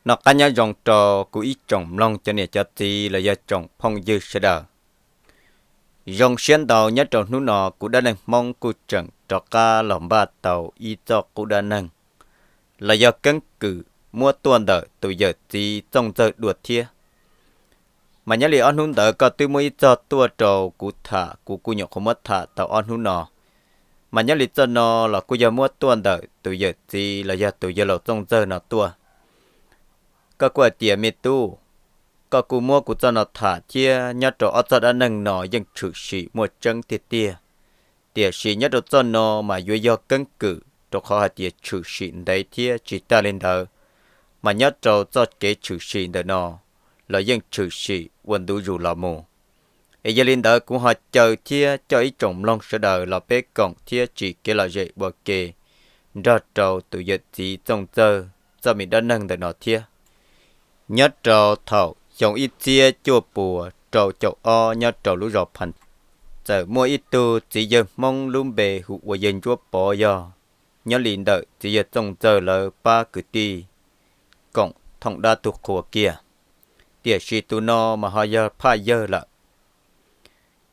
Noj qab nyob zoo rau kuv ib tsoom mloog cov niam cov txiv los yog tsoom phooj ywg sawv daws. Zoo siab ntau nyob rau hnub no kuv Dab Neeg Hmoob kuj tseem rov qab los npaj tau ib txoj qub dab neeg los yog keeb kwm muab tuaj ntawm tus yawm txiv Txooj Ntxawg dua thiab. Mas nyob li ob hnub ntawd koj twb muab ib txoj tuaj rau kuv tham, kuv kuj nyuam qhuav muab tham tau ob hnub no. Mas nyob li txoj no los kuj yog muab tuaj ntawm tus yawm txiv los yog tus yawg laus Txooj Ntxawg no tuaj. Koj kuj hais tias, me tub, koj kuj muab kuv txoj no tham thiab, nyob rau ob txoj dab neeg no yeej tshwm sim muaj tseeb tiag tiag. Tiam sis nyob rau txoj no mas yuav yog keeb kwm rau qhov hais tias tshwm sim ntev thiab, tsis tas li ntawd mas nyob rau txoj kev tshwm sim ntawm no los yeej tshwm sim ua ntu zus los mus. Es yog li ntawd kuv ho caw thiab coj ib tsoom mloog sawv daws los peb koom thiab tsim kev lom zem ua ke nrog rau tus yawm txiv Txooj Ntxawg txoj me dab neeg ntawm no thiab. Nyob rau thaum xyoo ib txhiab cuaj puas rau caum ob nyob rau lub zos Pha, txawm muaj ib tug txiv yawg Hmoob lub npe hu ua yawg Ntsuab Pov yog nyob li ntawm txiv yawg Txooj Ntxawg lawv pab kwv tij koom thooj dab tug qhua kiag. Tiam sis tus no mas ho yog phaj yawg lawm.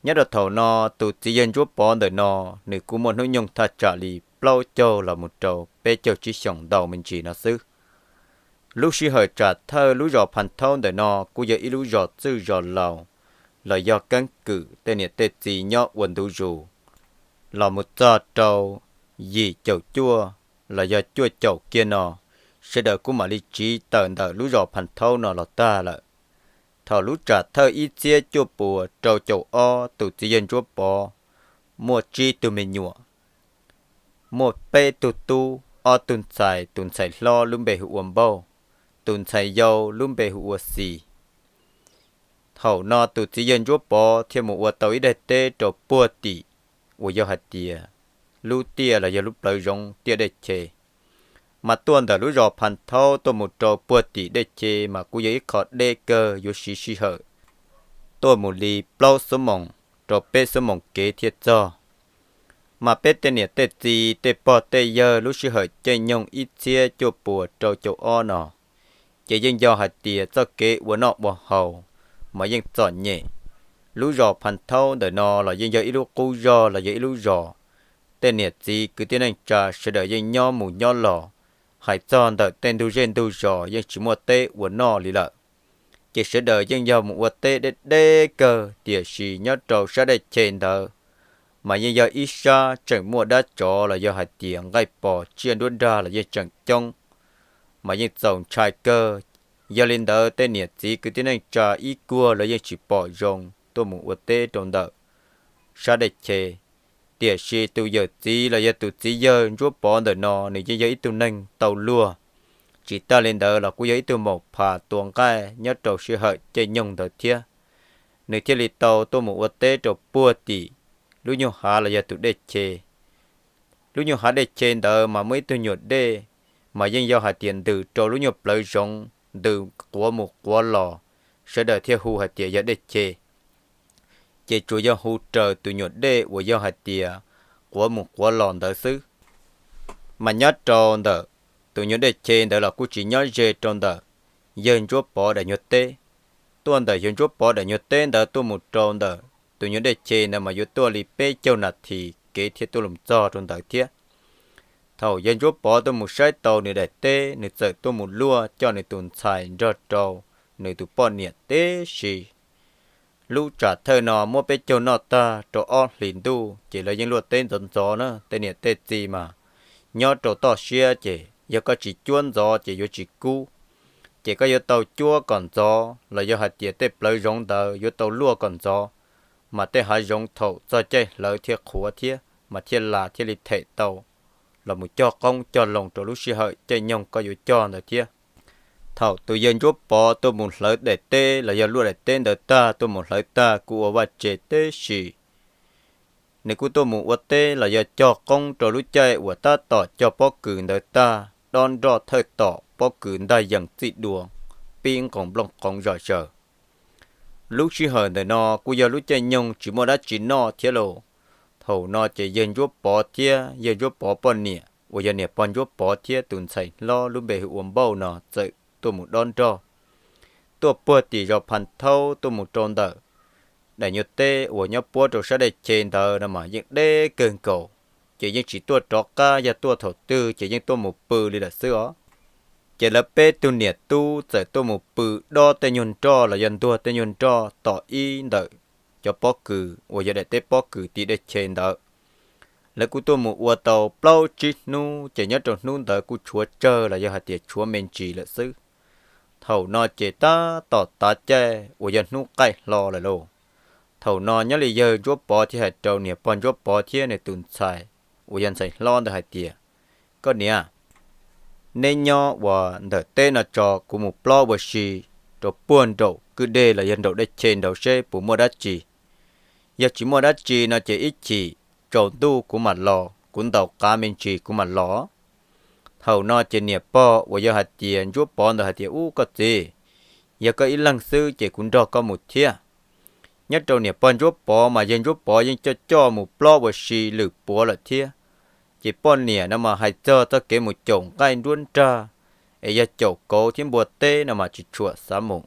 Nyob rau thaum no tus txiv yawg Ntsuab Pov ntawm no nws kuj muaj hnub nyoog thaj tsam li plaub caug los mus rau peb caug tsib xyoos ntau me ntsis no xwb. Lub sij hawm tsam thawj lub zos Pha Thaub ntawm no kuj yog ib lub zos txwj zos laus los yog keeb kwm tej niam tej txiv nyob ua ntu zus los mus txog rau yim caum cuaj los yog cuaj caum kiag no, sawv daws kuj mam li tsiv tawm ntawm lub zos Pha Thaub no los tag lawm. Thaum lub tsam thawj ib txhiab cuaj puas rau caum ob tus txiv yawg Ntsuab Pov muaj tsib tug me nyuam, muaj peb tug tub, ob tug ntxhais, tus ntxhais hlob lub npe hu ua Npauj, tus ntxhais yau lub npe hu ua Xis. Thaum no tus txiv yawg Ntsuab Pov thiaj mus ua tau ib daim teb rau puag tim uas yog hais tias lub tiaj los yog lub plawv zoov tiaj Dej Che. Mas tuaj ntawm lub zos Pha Thaub tuaj mus rau puag tim Dej Che mas kuj yog ib qho deb kawg, yuav siv sij hawm tuaj mus li plaub xuab moos rau peb xuab moos kev thiaj txog. Mas peb tej niam tej txiv tej pog tej yawg lub sij hawm caij nyoog ib txhiab cuaj puas rau caum ob no, ces yeej yog hais tias txoj kev ua noj ua haus mas yeej txom nyem. Lub zos Pha Thaub ntawm no los yeej yog ib lub qub zos los yog ib lub zos tej niam txiv kwv tij neej tsa sawv daws yeej nyob mus nyob los, hais txog ntawm tej ntug zej ntug zos yeej tsis muaj teb ua noj li lawm. Ces sawv daws yeej yog mus ua teb deb deb kawg, tiam sis nyob rau sab Dej Che ntawd mas yeej yog ib sab tseem muaj dab tsov los yog hais tias nqaij pos tsiaj nruab nrag los yeej tseem coob, mas yeej txaus ntshai kawg. Yog li ntawd tej niam txiv kwv tij neej tsa ib kuag los yeej tsis pom zoo tuaj mus ua teb rau ntawm sab Dej Che. Tiam sis tus yawm txiv los yog tus txiv yawg Ntsuab Pov ntawm no nws yeej yog ib tug neeg tau luag, tsis tas li ntawd los kuj yog ib tug maum phas tua nqaij nyob rau sij hawm caij nyoog ntawd thiab. Nws thiaj li tau tuaj mus ua teb rau puag tim lub nyuag hav los yog tus Dej Che. Lub nyuag hav Dej Che ntawd mas muaj ib tug nyuam dej, mas yeej yog hais tias ntws rau lub nyuag plawv zoov ntws quav mus quav los, sawv daws thiaj hu hais tias yog Dej Che. Ces tsuas yog hu raws tus nyuam dej uas yog hais tias quav mus quav los ntawd xwb. Mas nyob rau ntawm tus nyuag Dej Che ntawd los kuj tsis nyob ze rau ntawm yawg Ntsuab Pov daim nyuag teb. Tuaj ntawm yawg Ntsuab Pov daim nyuag teb ntawd tuaj mus rau ntawm tus nyuag Dej Che ntawd mas yuav tuaj li peb caug nas this kev thiaj tuaj los txog rau ntawd thiab. Thaum yawg Ntsuab Pov tuaj mus saib tau nws daim teb, nws txawm tuaj mus luaj coj nws tus ntxhais nrog rau nws tus poj niam tib si. Lub tsam thawj no muab peb caug noj tag rau ob hlis ntuj ces lawv yeej luaj teb ntxov ntxov na, tej niam tej txiv mas nyob rau toj siab ces yog koj tsis cuab ntxov ces yuav tsis kub. Ces koj yuav tau cuab kom ntxov los yog hais tias tej plawv zoov ntawd yuav tau luaj kom ntxov, mas tej hav zoov thaum txog caij hlawv thiaj qhuav thiab mas thiaj las thiaj li them tau los mus cog qoob cog loo rau lub sij hawm caij nyoog koj yuav cog ntawd thiab. Thaum tus yawg Ntsuab Pov tuaj mus hlawv daim teb los yog luaj daim teb ntawd tag, tuaj mus hlawv tag kuj ua vaj tse tib si. Nws kuj tuaj mus ua teb los yog cog qoob rau lub caij uas tab tom cog pob kws ntawd tag, dob nroj thawj tom pob kws ntaj yees txij dua, pib nqoos nplooj qoov zom zaws. Lub sij hawm ntawm no kuj yog lub caij nyoog tsis muaj dab tsi noj thiab lauj. Thaum no ces yawg Ntsuab Pov thiab yawg Ntsuab Pov poj niam uas yog niam pog Ntsuab Pov thiab tus ntxhais hlob lub npe hu ua Npauj no txawm tuaj mus dob nroj, tuaj puag tim zos Phas Thaub tuaj mus rau ntawm daim nyuag teb uas nyob puab rau sab dej che ntawd no mas yeej deb kawg nkaus, ces yeej tsis tuaj rov qab, yog tuaj thaum twg ces yeej tuaj mus pw li lawm xwb os. Ces lawv peb tug niam tub txawm tuaj mus pw dob tej nyuag nroj los yog ntuag tej nyuag nroj tom ib ntawm cov pob kws uas yog daim teb pob kws tim dej che ntawd. Lawv kuj tuaj mus ua tau plaub tsib hnub, ces nyob rau hnub ntawd kuj tshuav tsawg los yog hais tias tshuav me ntsis lawm xwb. Thaum no ces tab tom tav caij uas yog hnub qaij hlo lawm lauj. Thaum no nyob li yawg Ntsuab Pov thiaj hais rau niam pog Ntsuab Pov thiab nws tus ntxhais uas yog ntxhais hlob ntawd hais tias, Koj niam, neb nyob ua ntawm teb no tso, kuv mus plob ua si rau puag nraum kwj dej los yog nraum dej che nraud seb puas muaj dab tsi. Yog tsis muaj dab tsi no ces ib chim tsaus ntuj kuv mam los, kuv ntaus qav me ntsis kuv mam los. Thaum no ces niam pog uas yog hais tias Ntsuab Pov ntawd hais tias, Ub koj txiv, yog koj ib leeg xwb ces kuv nrog koj mus thiab. Nyob rau niam pog Ntsuab Pov mas yawg Ntsuab Pov yeej coj coj mus plob ua si lwm puav lawm thiab, ces poj niam no mas hais txog txoj kev mus caum nqaij nruab nrag, es yog caum kauv thiab npua teb no mas tsis tshua xav mus.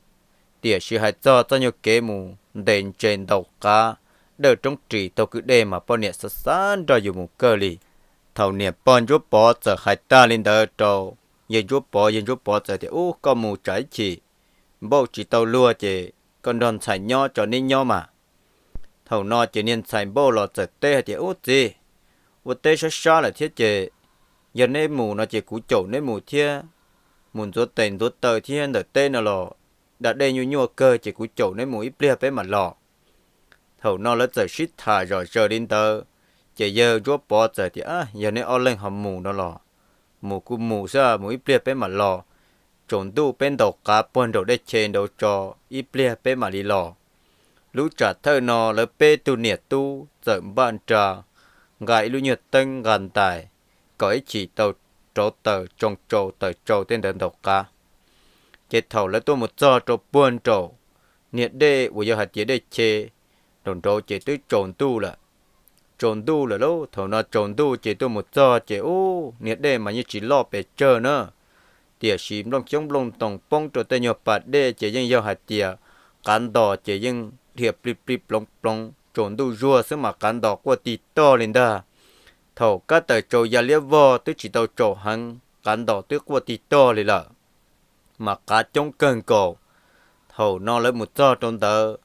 Tiam sis hais txog txoj nyuag kev mus ntes ntses ntaus qav dawj roob ris taug kwj dej mas poj niam xav xav nrog yus mus kawg li. Thaum niam pog Ntsuab Pov txawm hais tag li ntawd rau yawg Ntsuab Pov, yawg Ntsuab Pov txawm tias, Ub, koj mus tsam ib chim npauj tsis tau luag ces koj nrog ntxhais nyob tso, neb nyob mas. Thaum no ces niag ntxhais npauj los txawm teb hais tias, Ub txiv, ua teb sab sab lawm thiab ces yog neb mus no ces kuv caum neb mus thiab, mus ntxuav tes ntxuav taw thiab ntawm teb no los da dej nyuaj nyuaj kawg, ces kuv caum neb mus ib pliag peb mam los. Thaum no lawv txawm sib tham zom zaws li ntawd, ces yawg Ntsuab Pov txawm tias, Yog neb ob leeg ho mus no los mus kuj mus xwb, mus ib pliag peb mam los. Tsaus ntuj peb ntaus qav puag nraum dej che nraud tso, ib pliag peb mam li los. Lub tsam thawj no lawv peb tug niam tub txawm npaj nra, nqa ib lub nyuag teeb nqa ntais, kom ib chim tau rauv taws tsoo tsau taws tsau tej ntawd ntaus qav. Ces thaum lawv tuaj mus txog rau puag nraum niag dej uas yog hais tias dej che nraum nraud ces twb tsaus ntuj lawm. Tsaus ntuj lawm lauj, thaum no tsaus ntuj ces tuaj mus txog ces ub, niag dej mas yeej tsis loj pes tsawg na, tiam sis nplooj xyoob nplooj ntoos poob rau tej nyuag pas dej ces yeej yog hais tias qav ntos ces yeej dhia plig plig ploov ploov, tsaus ntuj zuag xwb mas qav ntos quaj tig tog li ntag. Thaum kab taws tsau ya liab vog twb tsis tau tsaus heev, qav ntos twb quaj tig tog li lawm, mas qav coob kawg nkaus. Thaum no lawv mus txog rau ntawd,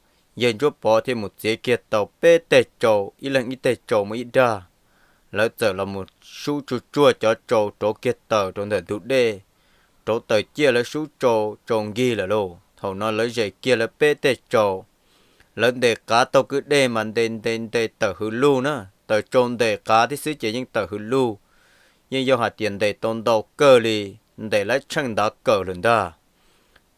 yawg Ntsuab Pov thiaj mus txiav kiag tau peb teg tsau, ib leeg ib teg tsau muaj ib dag. Lawv txawm los mus sub tsuag tsuag cov tsau rauv kiag taws rau ntawm ntug dej, rauv taws ciaj lawv sub tsau, tsau nkig lawm lauj. Thaum no lawv zes kiag lawv peb teg tsau, lawv ntes qav taug kwj dej mas ntes ntes ntes tawm hws lug na, taws tsau ntes qav thiab xwb ces yeej tawm hws lug, yeej yog hais tias ntes tau ntau kawg li, ntes lawv tsheej ntav kawm lawm ntag.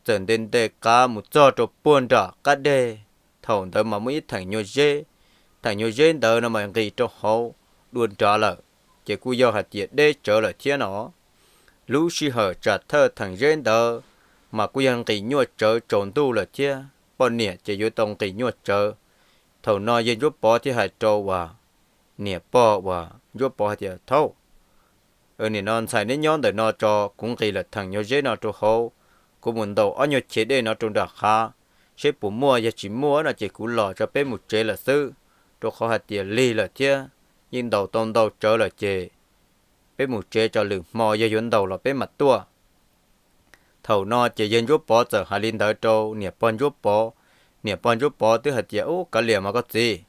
Txawm ntes ntes qav mus txog rau puag nram qab deg, thaum ntawd mas muaj ib theem nyuag zeb, theem nyuag zeb ntawd no mas nqis rau hauv dua nrad lawm, ces kuj yog hais tias deb tsawv lawm thiab no. Lub sij hawm tsam thawj theem zeb ntawd mas kuj yog nqis nyuaj tsawv tsaus ntuj lawm thiab, poj niam ces yuav tau nqis nyuaj tsawv. Thaum no yawg Ntsuab Pov thiaj hais rau uas niam pog uas Ntsuab Pov hais tias, Thaub, nim no ntxhais neb nyob ntawm no tso, kuv nqis lawm theem nyuag zeb no rau hauv, kuv mus ntaus ob nyuag chev dej no rau nram hav, seb puas muaj, yog tsis muaj no ces kuv los tso, peb mus tsev lawm xwb, rau qhov hais tias lig lawm thiab, yeej ntaus tau ntau tsawv lawm ces peb mus tsev tso, lwm hmo yog yuav ntaus los peb mam tuaj. Thaum no ces yawg Ntsuab Pov txawm hais li ntawd rau niam pog Ntsuab Pov, niam pog Ntsuab Pov twb hais tias, Ub, kav liam mas koj txiv,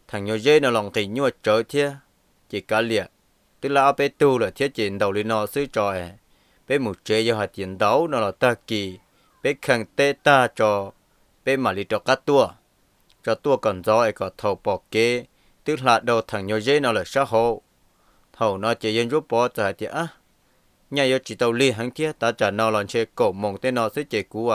theem nyuag zeb no los nqis nyuaj tsawv thiab, ces kav liam, twb lab ob peb tug lawm thiab ces ntaus li no xwb tso, peb mus tsev, yog hais tias ntaus no los tag kis peb kheej teb tag tso, peb mam li rov qab tuaj, tso tuaj kom ntxov es kom thaum pom kev twb hla dhau theem nyuag zeb no lawm sab hauv. Thaum no ces yawg Ntsuab Pov txawm hais tias, Ab, nyaj yuav tsis tau lig heev thiab, tav tsam no los ntshe kaum moos tej no xwb ces kuv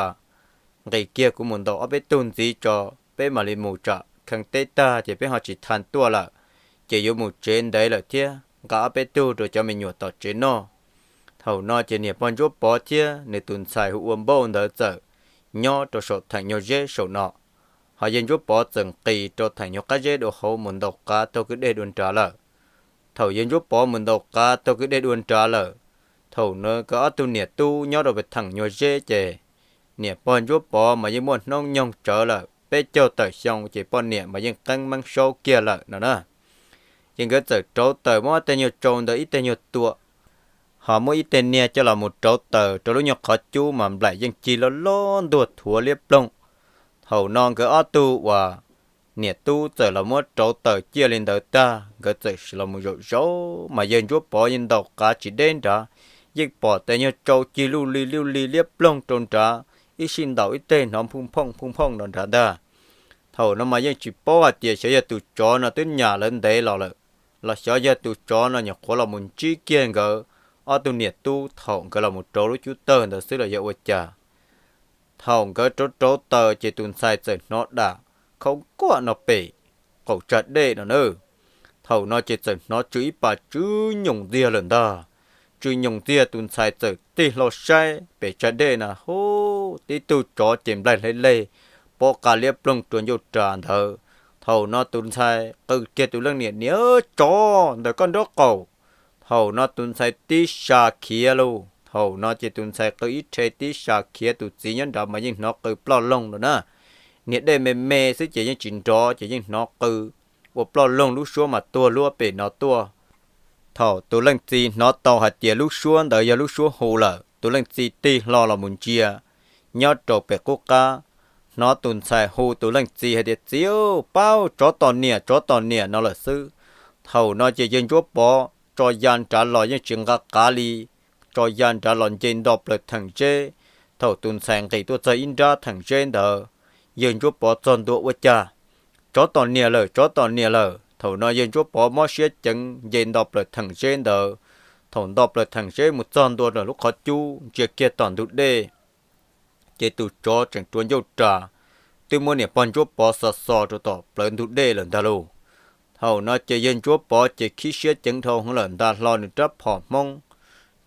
nqis kiag kuv mus ntaus ob peb tug ntxiv tso, peb mam li mus tsam kheej teb tag ces peb ho tsis tau tuaj lawm, ces yuav mus tsev ntev lawm thiab, nqa ob peb tug rau cov me nyuam tom tsev noj. Thaum no ces niam pog Ntsuab Pov thiab nws tus ntxhais hu ua Npauj ntawd txawm nyob rau saum theem nyuag zeb saum no, ho yawg Ntsuab Pov txawm nqis rau theem nyuag qab zeb dua hauv mus ntaus qav taug kwj dej dua nrad lawm. Thaum yawg Ntsuab Pov mus ntaus qav taug kwj dej dua nrad lawm, Thaum no nkawd ob tug niam tub nyob rau pem theem nyuag zeb ces niam pog Ntsuab Pov mas yeej muaj hnub nyoog tsawv lawm peb caug tawm xyoo ces poj niam mas yeej qeeb meeb saub kiag lawm no na. Ces nkawd txawm rauv taws muab tej nyuag tsau ntawd ib teg nyuag tua, ho muab ib teg niag coj los mus rauv taws rau lub nyuag qhov cub mas nplaim yeej cig loj loj ntuag thuav liab ploog. Thaum no nkawd ob tug uas niam tub txawm los muab rauv taws ciaj li ntawd tag, nkawd txawm los mus zaum zaum mas yawg Ntsuab Pov yeej ntaus qav tsis deb nrad, yeej pom tej nyuag tsau cig luj li luj li liab ploog rau nrad, ib sij ntaus ib teg hnov phooj phooj phooj phooj nrad ntag. Thaum no mas yeej tsis paub hais tias xyov yog tus tsov no twb nyam lawv ntev los lawm, los xyov yog tus tsov no nyuam qhuav los mus ntsib kiag nkawd ob tug niam tub thaum nkawd los mus rauv lub cub tawg ntawd xwb los yog ua cas. Thaum nkawd rauv rauv taws ces tus ntxhais txawm hnov dam khaub nkuaj no pem qaum tsag dej no na. Thaum no ces txawm hnov tsw ib pas tsw nyoos ntxiag lawm ntag. Tsw nyoos ntxiag tus ntxhais txawm tig hlo saib pem tsag dej na hu, tib tug tsov ces nplaig hle leg, pob qa liab ploog rua ncauj ras ntawd. Thaum no tus ntxhais qw kiag tus leej niam, niam, tsov ntawm koj nraub qaum. Thaum no tus ntxhais tib sa khiav lauj, thaum no ces tus ntxhais qw ib rhe tib sa khiav, tus txiv nyob nrad mas yeej hnov qw ploj loog lawm na. Niag dej me me xwb ces yeej tsis nrov ces yeej hnov qw ua ploj loog, lub suab mas tuag luab pem no tuaj. Thaum tus leej txiv hnov tau hais tias lub suab ntawd yog lub suab hu lawm, tus leej txiv tig hlo los mus ntsia nyob rau pem qub qab, hnov tus ntxhais hu tus leej txiv hais tias, txiv, paub tsov tom niam, tsov tom niam no lawm xwb. Thaum no ces yawg Ntsuab Pov tso ya nrad los yeej tsis nqa qav li, tso ya nrad los nce nto plaws theem zeb. Thaum tus ntxhais nqis tuaj txog ib nrab theem zeb ntawd, yawg Ntsuab Pov txog ntua ua cas, tsov tom niam lawm, tsov tom niam lawm. Thaum no yawg Ntsuab Pov mob siab ceev nce nto plaws theem zeb ntawd. Thaum nto plaws theem zeb mus txog ntua rau lub qhov cub ntsia kiag tom ntug dej, ces tus tsov tseem rua ncauj ras, twb muab niam pog Ntsuab Pov xo xo rau tom plawv ntug dej lawm ntag lauj. Thaum no ces yawg Ntsuab Pov ces khib siab ceev dhau heev lawm, nta hlo nws rab phom Hmoob.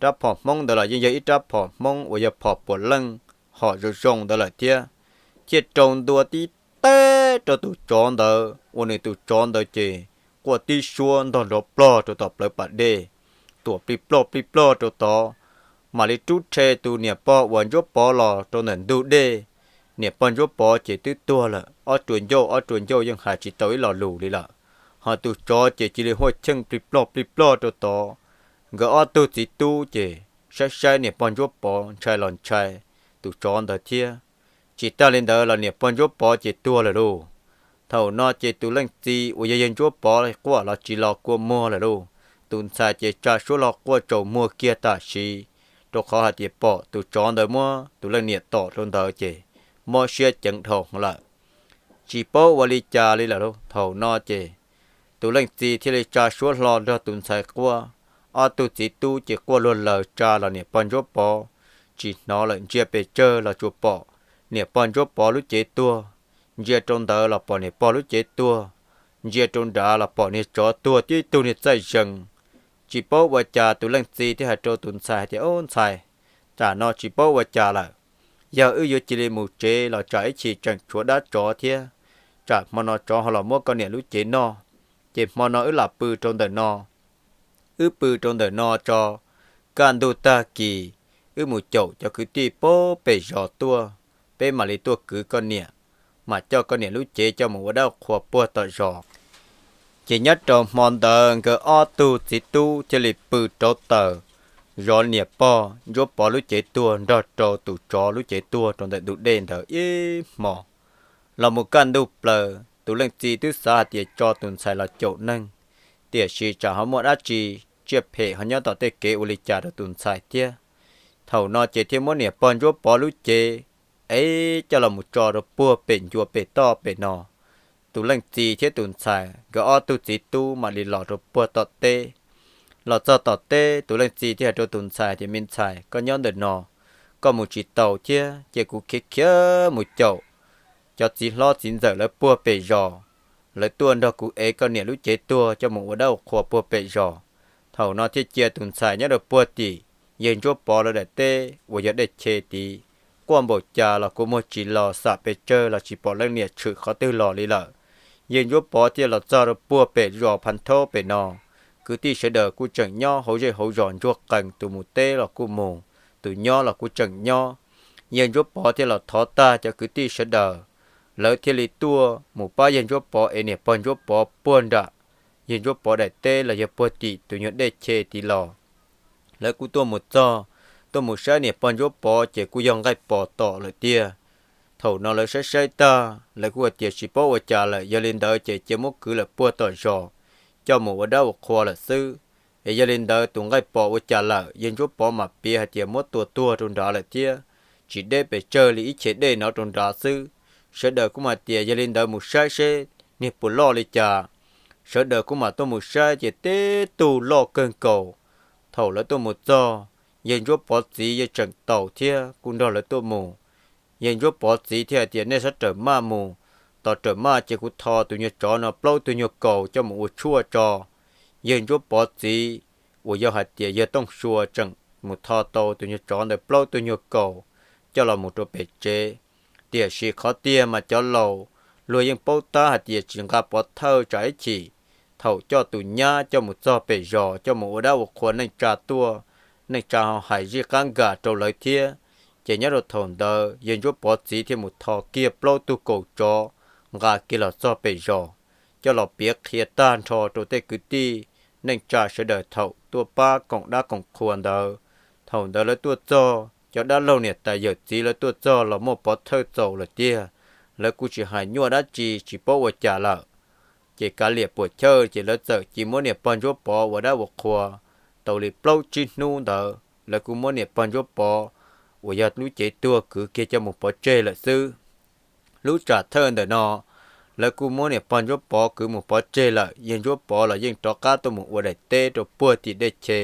Rab phom Hmoob ntawd los yeej yog ib rab phom Hmoob uas yog phom puav leej hom zoo zoo ntawd lawm thiab. Thiaj rau ntua tib teb rau tus tsov ntawd, ua nws tus tsov ntawd ces quaj tib suab ntog nrov plog rau tom plawv pas dej, tuam plig ploj plig ploj rau tod. Mam li rub rhe tus niam pog uas Ntsuab Pov los rau ntawm ntug dej. Niam pog Ntsuab Pov ces twb tuag lawm, ob rua ncauj ob rua ncauj yeej hais tsis tau ib lo lus li lawm. Ho tus tsov ces cia li huaj cheej plig ploj plig ploj rau tod. Nkawd ob tug txiv tub ces saib saib niam pog Ntsuab Pov ntshai los ntshai tus tsov ntawd thiab. Tsis tag li ntawd los niam pog Ntsuab Pov ces tuag lawm lauj. Thaum no ces tus leej txiv uas yog yawg Ntsuab Pov quaj los tsis los kua muag lawm lauj. Tus ntxhais ces tsa suab hlo quaj tsaus muag kiag tam sim, rau qhov hais tias pom tus tsov ntawd muab tus leej niam tom rau ntawd ces mob siab ceev dhau lawm. Tsis paub ua li cas li lawm lauj. Thaum no ces tus leej txiv thiaj li tsa suab hlo nrog tus ntxhais quaj. Ob tug txiv tub ces quaj luag laws tsa los niam pog Ntsuab Pov tsis hnov lawm, ntsia pes tsawg los tsuas pom niam pog Ntsuab Pov lub cev tuag, ntsia rau ntawd los pom niam pog lub cev tuag, ntsia rau nrad los pom niag tsov tuag tib tug niag txaij zees. Tsis paub ua cas tus leej txiv thiaj hais rau tus ntxhais hais tias, ub ntxhais, tsam no tsis paub ua cas lawm, yog wb yuav cia li mus tsev los tsam ib chim tseem tshuav dab tsov thiab, tsam hmo no tsov ho los muab koj niam lub cev noj, ces hmo no wb lam pw rau ntawm no. Wb pw rau ntawm no tso, kaj ntug tag kis wb mus caum cov kwv tij puag pem zos tuaj, peb mam li tuaj kwv koj niam, mam coj koj niam lub cev coj mus ua dab qhua puag tom zos. Ces nyob rau hmo ntawd nkawd ob tug txiv tub thiaj li pw rauv taws zov niam pog Ntsuab Pov lub cev tuag nrog rau tus tsov lub cev tuag rau ntawm ntug dej ntawd ib hmo. Los mus kaj ntug plaws, tus leej txiv twb xav hais tias tso tus ntxhais los caum neeg, tiam sis tsam ho muaj dab tsi tsiaj phem ho nyob tom tej kev ua li cas rau tus ntxhais thiab. Thaum no ces thiaj muab niam pog Ntsuab Pov lub cev es coj los mus tso rau puag pem ncua pem toj pem no. Tus leej txiv thiab tus ntxhais nkawd ob tug txiv tub mam li los rau puag tom teb. Los txog tom teb, tus leej txiv thiaj hais rau tus ntxhais tias, me ntxhais, koj nyob ntawm no, koj mus tsis tau thiab, cia kuv khiav khiav mus caum cov txiv hlob txiv ntxawm lawv puag pem zos, lawv tuaj nrog kuv ev koj niam lub cev tuag coj mus ua dab ua qhua puag pem zos. Thaum no thiaj cia tus ntxhais nyob rau puag tim yawg Ntsuab Pov lawv daim teb uas yog dej che tid. Quaj npaum cas los kua muag tsis los, xam pes tsawg los tsis pom leej niam tshwm qhov twg los li lawm. Yawg Ntsuab Pov thiaj los txog rau puag pem zos Phav Thaub pem no, Kwv tij sawv daws kuj tseem nyob hauv zej hauv zos ntsuag qees, tus mus teb los kuj mus, tus nyob los kuj tseem nyob. Yawg Ntsuab Pov thiaj los thov tag cov kwv tij sawv daws, lawv thiaj li tuaj mus pab yawg Ntsuab Pov ev niam pog Ntsuab Pov puag nram yawg Ntsuab Pov daim teb los yog puag tim tus nyuag dej che tid los. Lawv kuj tuaj mus txog, tuaj mus saib niam pog Ntsuab Pov ces kuj yog nqaij pos tom lawm tiag. Thaum no lawv saib saib tag, lawv kuj hais tias tsis paub ua cas lawm, yog li ntawd ces cia muab kwv lawm puag tom zos, coj mus ua dab ua qhua lawm xwb. Es yog li ntawd tus nqaij pos ua cas lawm, yawg Ntsuab Pov mam piav hais tias muab tua tuag rau nrad lawm thiab, tsis deb pes tsawg li ib che dej no rau nrad xwb. Sawv daws kuj mam tias yog li ntawd mus saib seb niag puas loj li cas. Sawv daws kuj mam tuaj mus saib ces teb tug loj kawg nkaus. Thaum lawv tuaj mus txog, yawg Ntsuab Pov txiv yawg tseem taus thiab kuj nrog lawv tuaj mus. Yawg Ntsuab Pov txiv thiaj hais tias nej sab rawm maj mus, tos rawm maj ces kuv tho tus nyuag tsov no plaub tug nyuag kaus coj mus ua tshuaj tso. Yawg Ntsuab Pov txiv uas yog hais tias yawg Tooj Sua tseem mus tho tau tus nyuag tsov ntawd plaub tug nyuag kaus coj los mus rau pem tsev. Tiam sis qhov tiag mas cov laus luag yeej paub tab hais tias tsis nqa pov thawj tsam ib chim, thaum coj tus nyab coj mus txog pem zos coj mus ua dab ua qhua neej tsa tuaj, neej tsa ho hais zij qab nkag rau lawv thiab. Ces nyob rau thaum ntawd yawg Ntsuab Pov txiv thiaj mus tho kiag plaub tug kaus tsov nqa kiag los txog pem zos, coj los piav qhia tag nrho rau tej kwv tij neej tsa sawv daws thaum tuaj pab koom dab koom qhua ntawd. Thaum ntawd lawv tuaj txog, cov dab laug niam tais yawm txiv lawv tuaj txog los muaj pov thawj txaus lawm tiag, lawv kuj tsis hais nyuaj dab tsi tsis paub ua cas lawm. Ces kav liam puam chawj ces lawv txawm cia muab niam pog Ntsuab Pov ua dab ua qhua tau li plaub tsib hnub ntawd, lawv kuj muab niam pog Ntsuab Pov uas yog lub cev tuag kwv kiag coj mus pov tseg lawm xwb. Lub tsam thawj ntawm no, lawv kuj muab niam pog Ntsuab Pov kwv mus pov tseg lawm, yawg Ntsuab Pov los yeej rov qab tuaj mus ua daim teb rau puag tim dej che,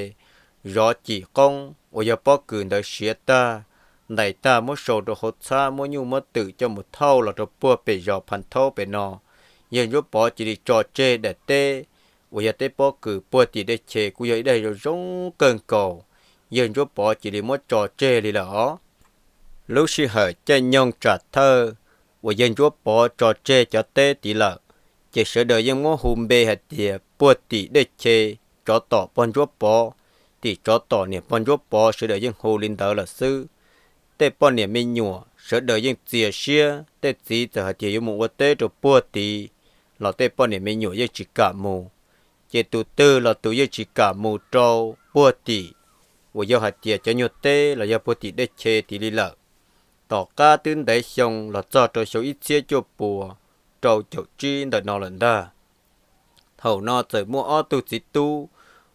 zov cim qoob uas yog pob kws ntawd siav tag, ntais tag muab sau rau hauv txhab, muab nyuj muab twm coj mus thauj los rau puag pem zos Phas Thaub pem no. Yawg Ntsuab Pov cia li tso tseg daim teb uas yog teb pob kws puag tim dej che kuj yog ib daim zoo zoo kawg nkaus, yawg Ntsuab Pov cia li muab tso tseg li lawm os. Lub sij hawm caij nyoog tsam thawj uas yawg Ntsuab Pov tso tseg cov teb tid lawm, ces sawv daws yeej muab hu npe hais tias puag tim dej che, tsov tom pog Ntsuab Pov, tim tsov tom niam pog Ntsuab Pov, sawv daws yeej hu li ntawd lawm xwb. Tej poj niam me nyuam sawv daws yeej txias siab, tej txiv txawm hais tias yuav mus ua teb rau puag tid, los tej poj niam me nyuam yeej tsis kam mus. Ces tus twg los tus yeej tsis kam mus rau puag tim uas yog hais tias cov nyuag teb los yog puag tim dej che tid li lawm. Tom qab twb ntev xyoo los txog rau xyoo ib txhiab cuaj puas rau caum tsib ntawm no lawm ntag. Thaum no txawm muaj ob tug txiv tub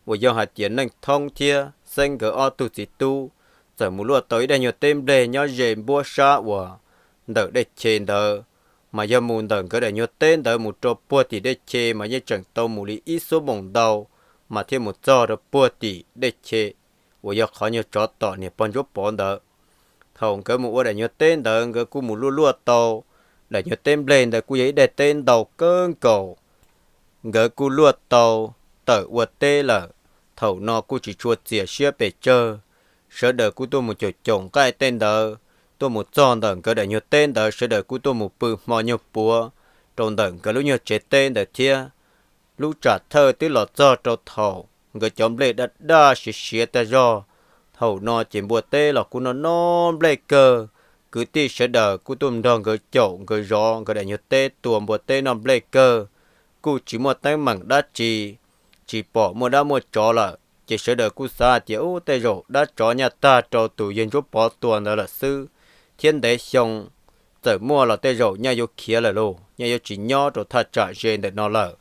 uas yog hais tias Neej Thoob thiab Xeeb nkawd ob tug txiv tub txawm mus luaj tau ib daim nyuag teb nplej nyob ze npuab sab uas ntawm dej che ntawd. Mas yog mus ntawm nkawd daim nyuag teb ntawd mus rau puag tim dej che mas yeej tseem tau mus li ib xuab moos ntau mas thiaj mus txog rau puag tim dej che uas yog qhov nyuag tsov tom niam pog Ntsuab Pov ntawd. Thaum nkawd mus ua daim nyuag teb ntawd nkawd kuj mus luaj luaj tau, daim nyuag teb nplej ntawd kuj yog ib daim teb ntau kawg nkaus. Nkawd kuj luaj tau tawm ua teb lawm, thaum no kuj tsis tshua txias siab pes tsawg. Sawv daws kuj tuaj mus caum caum nqaij tej ntawd, tuaj mus txog ntawm nkawd daim nyuag teb ntawd sawv daws kuj tuaj mus pw hmo nyuag puav rau ntawm nkawd lub nyuag tsev teb ntawd thiab. Lub tsam thawj twb los txog rau thaum nkawd cov nplej daj daj siav siav tag zog. Thaum no ces npua teb los kuj noj noj nplej kawg. Kwv tij sawv daws kuj tuaj nrog nkawd caum nkawd zov nkawd daim nyuag teb tua npua teb noj nplej kawg. Kuj tsis muaj teeb meem dab tsi, tsis pom muaj dab muaj tsov lawm, ces sawv daws kuj xav hais tias ub tej zaum dab tsov nyaj tag rau tus yawg Ntsuab Pov tua ntawd lawm xwb, thiab ntev xyoo txawm muaj los tej zaum nyaj yuav khiav lawm lauj, nyaj yuav tsis nyob rau thaj tsam ze ntawm no lawm.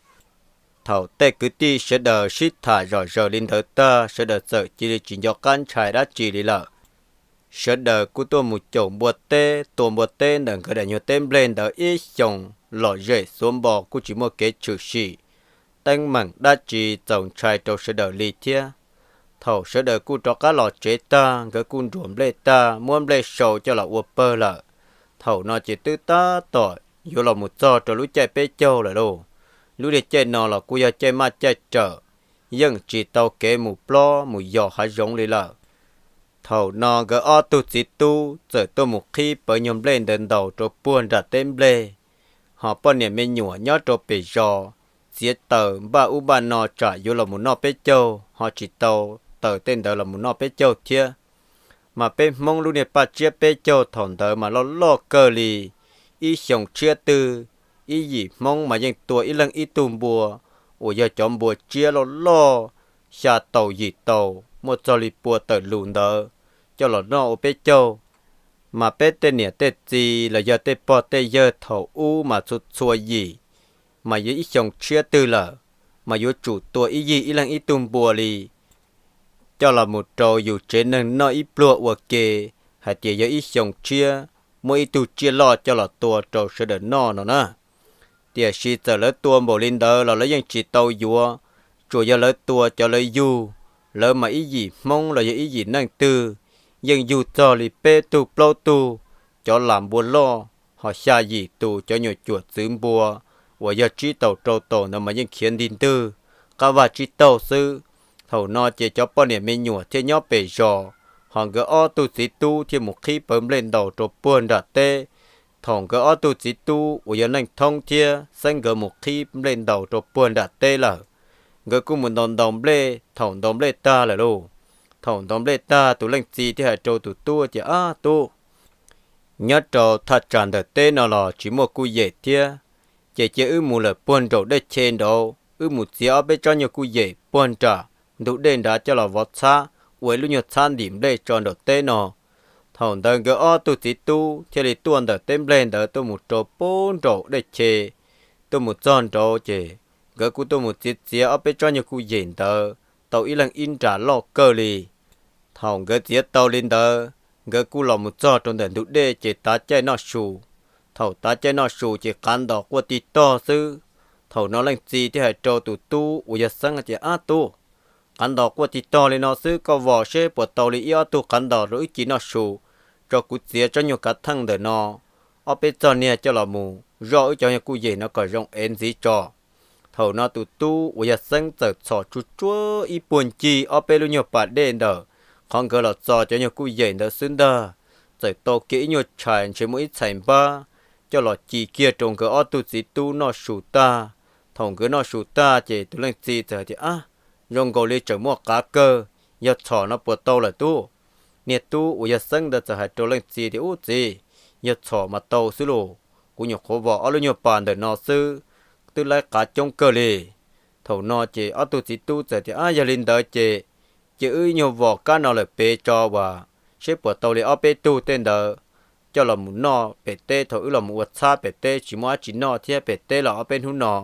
Thaum tej kwv tij sawv daws sib tham zom zaws li ntawd tag sawv daws txawm cia li tsis nco qab ntshai dab tsi li lawm. Sawv daws kuj tuaj mus caum npua teb tua npua teb ntawm nkawd daim nyuag teb nplej ntawd ib xyoos lom zem xuav npo kuj tsis muaj kev tshwm sim, teeb meem dab tsi txaus ntshai rau sawv daws li thiab. Thaum sawv daws kuj rov qab los tsev tag nkawd kuj nruam nplej tag muab nplej sau coj los ua pawg lawm. Thaum no ces twb tab tom yuav los mus txog rau lub caij peb caug lawm lauj. Lub caij no los kuj yog caij maj caij rawm, yeej tsis tau kev mus plob mus yos hav zoov li lawm. Thaum no nkawd ob tug txiv tub txawm tuaj mus qhib pawv nyuag nplej ntawd ntaus rau puag nram teb nplej. Ho poj niam me nyuam nyob rau pem zos txiav taws npaj ub npaj no tsam yuav los mus noj peb caug ho tsis tau taws tej ntawd los mus noj peb caug thiab. Mas peb Hmoob lub niag paj tsiab peb caug thaum ntawd mas loj loj kawg li. Ib xyoo tshiab twg, ib yim Hmoob mas yeej tua ib leeg ib tug npua uas yog cov npua tsiab loj loj, xya tau yim tau, muaj txog li pua tawm lus ntawd, coj los noj ua peb caug. Mas peb tej niam tej txiv los yog tej pog tej yawg thaum ub mas txhua txhua yim, mas yog ib xyoo tshiab twg lawm, mas yuav tsum tua ib yig ib leeg ib tug npua li, coj los mus rau yus tsev neeg noj ib pluag ua ke, hais tias yog ib xyoo tshiab muaj ib tug tsiaj loj coj los tua rau sawv daws noj no na. Tiam sis txawm lawv tua npaum li ntawd los lawv yeej tsis tau yuav, tsuas yog lawv tua cov lawv yug. Lawv mas ib yim Hmoob los yog ib yim neej twg, yeej yug txog li peb tug plaub tug cov lam npua loj, ho xya yim tus cov nyuam cuam txwv npua uas yog tsib taus rau taus ntawd mas yeej khiav ntig ntwg, qab vaj tsib taug xwb. Thaum no ces cov poj niam me nyuam thiaj nyob pem zos, ho nkawd ob tug txiv tub thiaj mus qhib pawv nplej ntaus rau puag nram teb. Thaum nkawd ob tug txiv tub uas yog Neej Thoob thiab Xeeb nkawd mus qhib nplej ntaus rau puag nram teb lawm, nkawd kuj mus ntaus ntaus nplej. Thaum ntaus nplej tag lawm lauj, thaum ntaus nplej tag tus leej txiv thiaj hais rau tus tub tias, Ab tub, nyob rau thaj tsam ntawm teb no los tsis muaj kuj yem thiab, ces cia wb mus lawm puag nraum dej che nraud, wb mus txiav ob peb tsob nyuag kuj yem puag nram ntug dej nrad coj los vov txhab ua ib lub nyuag txhab ntim nplej tso nraum teb no. Thaum ntawd nkawd ob tug txiv tub thiaj li tuaj ntawm teb nplej ntawd tuaj mus rau puag nraum dej che. Tuaj mus txog nraud ces nkawd kuj tuaj mus txiav txiav ob peb tsob nyuag kuj yem ntawd tau ib leeg ib nra loj kawg li. Thaum nkawd txiav tau li ntawd, nkawd kuj los mus txog rau ntawm ntug dej ces tav caij noj su. Thaum tav caij noj su ces qav ntos quaj tig tog xwb. Thaum no leej txiv thiaj hais rau tus tub uas yog Xeeb hais tias, Ab tub, qav ntos quaj tig tog li no xwb, koj vom seb puas tau li ib ob tug qav ntos rau wb ci noj su, tso kuv txiav tsob nyuag kav theej ntawm no ob peb txog niag coj los mus zoj wb cov nyuag kuj yem no kom zoo ev ntxiv tso. Thaum no tus tub uas yog Xeeb txawm txhom tsuag tsuag ib puag ncig ob peb lub nyuag pas dej ntawm qhov nkawd los txo cov nyuag kuj yem ntawd xwb ntag, txawm tau kiag ib nyuag tshais ntshe muaj ib txhais npab coj los ci kiag rau nkawd ob tug txiv tub noj su tag. Thaum nkawd noj su tag ces tus leej txiv txawm hais tias, Ab, zoo nkaus li tseem muaj qav kawg, yog txhom no puas tau lawm tub? Niag tub uas yog Xeeb ntawd txawm hais rau leej txiv tias, Ub txiv, yog txhom mas tau xwb lauj, kuv nyuam qhuav vom ob lub nyuag pas ntawm no xwb, twb laib qav coob kawg li. Thaum no ces ob tug txiv tub txawm tias, Ab, yog li ntawd ces cia wb nyuag vom kab no lawm pem tso as, seb puas tau li ob peb tug tej ntawd coj los mus noj pem teb. Thaum wb los mus ua txhab pem teb tsis muaj dab tsi noj thiab, pem teb los ob peb hnub no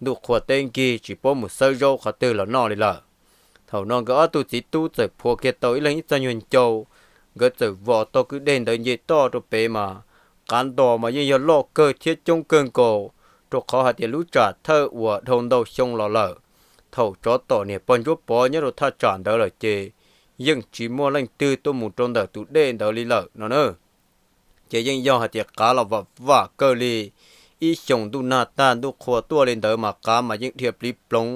ntuj qhua teb nkig tsis paub mus xawb zaub qhov twg los noj li lawm. Thaum no nkawd ob tug txiv tub txawm phua kiag tau ib leeg ib txoj nyuag ncau, nkawd txawm vom tau kwj deg ntawd nce toj rau pem mas qav ntos mas yeej yog loj kawg thiab coob kawg nkaus, rau qhov hais tias lub tsam thawj uas dhau ntau xyoo los lawm, thaum tsov tom niam pog Ntsuab Pov nyob rau thaj tsam ntawd lawm ces yeej tsis muaj leej twg tuaj mus rau ntawm tus dej ntawd li lawm no na. Ces yeej yog hais tias qav los vam vam kawg li. Ib xyoos ntuj nag tag ntuj qhua tuaj li ntawd mas qav mas yeej dhia pliv ploov,